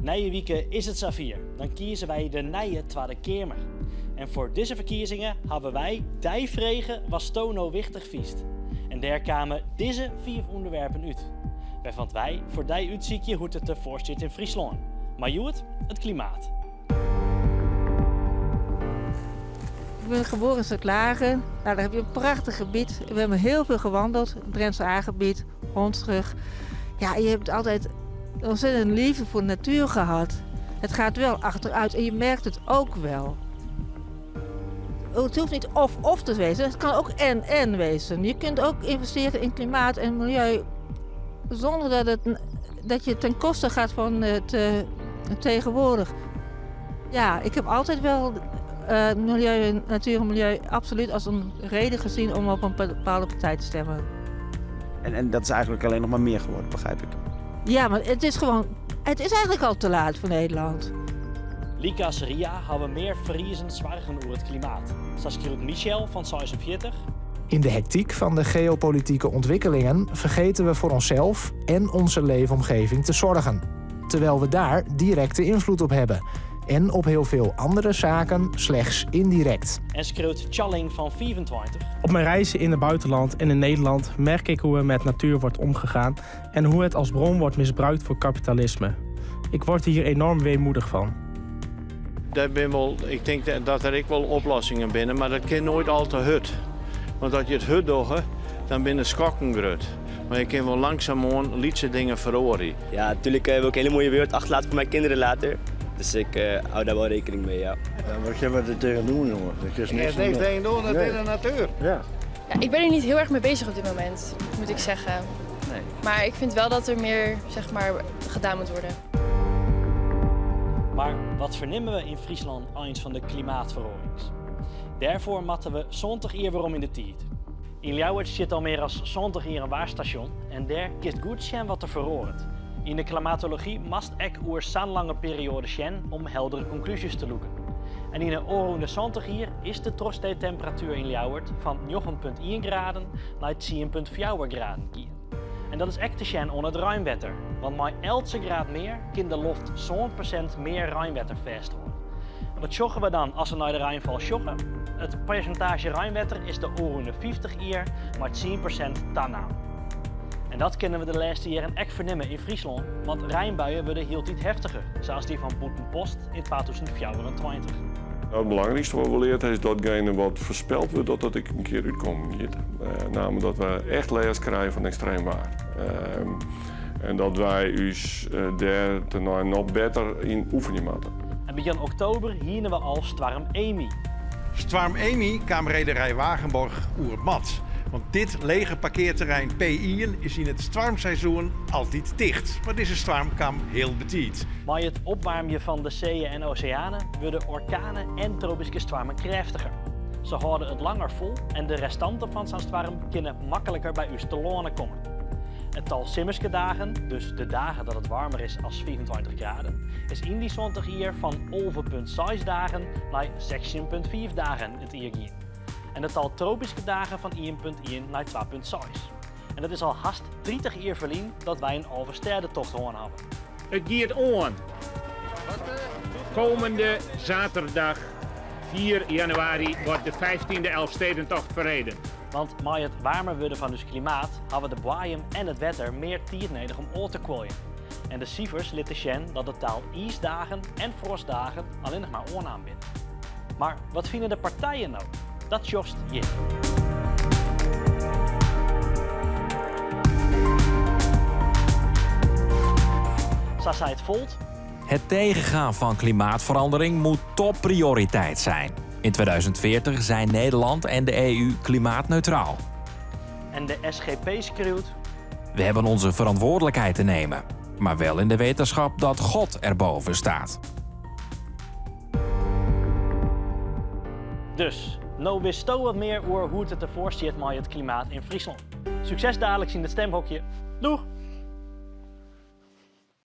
Nije wike is it safier, dan kieze wy de nije Twadde Keamer. En foar dizze ferkiezingen hawwe wy dy frege watsto no wichtich fynst. En dêr kamen dizze fiif ûnderwerpen út. Wêrfan't wy foar dy útsykje hoe't it derfoar stiet yn Fryslân. Mar hjoed, it klimaat. Ik ben geboren in Zuidlaren. Nou, daar heb je een prachtig gebied. We hebben heel veel gewandeld. Het Drentse Aa-gebied, Hondsrug. Ja, je hebt altijd ontzettend liefde voor de natuur gehad. Het gaat wel achteruit en je merkt het ook wel. Het hoeft niet of-of te wezen, het kan ook en-en wezen. Je kunt ook investeren in klimaat en milieu zonder dat, het, dat je ten koste gaat van het, het tegenwoordig. Ja, ik heb altijd wel milieu, natuur en milieu absoluut als een reden gezien om op een bepaalde partij te stemmen. En dat is eigenlijk alleen nog maar meer geworden, begrijp ik. Ja, maar het is gewoon. Het is eigenlijk al te laat voor Nederland. Lykas Ria hawwe mear Friezen soargen oer it klimaat. Sa skriuwt Michel fan 46. In de hectiek van de geopolitieke ontwikkelingen vergeten we voor onszelf en onze leefomgeving te zorgen. Terwijl we daar directe invloed op hebben. En op heel veel andere zaken slechts indirect. En skriuwt Tjalling fan 25. Op mijn reizen in het buitenland en in Nederland merk ik hoe er met natuur wordt omgegaan en hoe het als bron wordt misbruikt voor kapitalisme. Ik word hier enorm weemoedig van. Daar ben wel, ik denk dat er ek wol oplossingen binne, mar dat kin noait al te hurd. Want as je it hurd dogge, dan binne de skokken grut. Mar je kinne wol langsumoan lytse dingen feroarje. Ja, natuurlijk wil ik een hele mooie wereld achterlaten voor mijn kinderen later. Dus ik hou daar wel rekening mee, ja. Ja, wat kun je er tegen doen, jongen? Er is niks niks tegen doen, dat Nee. is de natuur. Ja. Ja, ik ben er niet heel erg mee bezig op dit moment, moet ik zeggen. Nee. Maar ik vind wel dat er meer, zeg maar, gedaan moet worden. Mar wat fernimme we yn Fryslân eins fan de klimaatferoarings? Dêrfoar moatte we 70 jier werom yn de tiid. Yn Ljouwert stiet al mear as 70 jier in waarstasjon en dêr kinst goed sjen wat der feroaret. Yn de klimatology moatst ek oer sa'n lange perioade sjen om heldere konklúzjes te lûken. En yn 'e ôfrûne 70 jier is de trochsneedtemperatuer yn Ljouwert fan 9,1 graden nei 10,4 graden gien. En dat is ek te sjen oan it reinwetter, want mei eltse graad mear kin de loft 7% mear reinwetter fêsthâlde. En wat sjogge we dan as we nei de reinfal sjogge? It persintaazje reinwetter is de ôfrûne 50 jier mei 10% tanaam. En dat kinne we de lêste jierren ek fernimme yn Fryslân, want reinbuien wurde hieltyd heftiger, sa as dy fan Bûtenpost yn 2024. It belangrykste wat we leard ha is datgene wat foarspeld wurdt dat dat ek in kear útkommen giet. Namelijk dat we echt lêst krije fan ekstreem waar. En dat wy ús dêr tenei noch better yn oefenje moatte. En begjin oktober hiene we al stoarm Amy. Stoarm Amy kaam rederij Wagenborg oer it mad. Want dit lege parkearterrein P1 is yn it stoarmseizoen altyd ticht. Mar dizze stoarm kaam hiel betiid. Mei it opwaarmjen fan de seeën en oseanen wurde orkanen en tropyske stoarmen krêftiger. Se hâlde it langer fol en de restanten fan sa'n stoarm kinne makliker by ús telâne komme. It tal simmerske dagen, dus de dagen dat it waarmer is as 25 graden, is yn dy 70 jier fan 11,6 dagen nei 16,5 dagen it jier gien. En it tal tropyske dagen fan 1,1 nei 2,6. En dat is al hast 30 jier ferlyn dat wy in Alvestêdetocht hân hawwe. It giet oan. Komende zaterdag 4 januari wordt de 15e Elfstedentocht verreden. Want mei it waarmer wurden fan ús klimaat hawwe de boaiem en it wetter mear tiid nedich om ôf te kuoljen. En de sifers litte sjen dat it tal iisdagen en froastdagen allinnich mar oannaam binne. Mar wat fine de partijen no? Dat sjochst hjir. Sa seit Volt. Het tegengaan van klimaatverandering moet topprioriteit zijn. In 2040 zijn Nederland en de EU klimaatneutraal. En de SGP skriuwt. We hebben onze verantwoordelijkheid te nemen, maar wel in de wetenschap dat God erboven staat. Dus, no witsto wat mear oer hoe't it derfoar stiet mei it klimaat yn Fryslân. Sukses daliks yn it stimhokje. Doeg!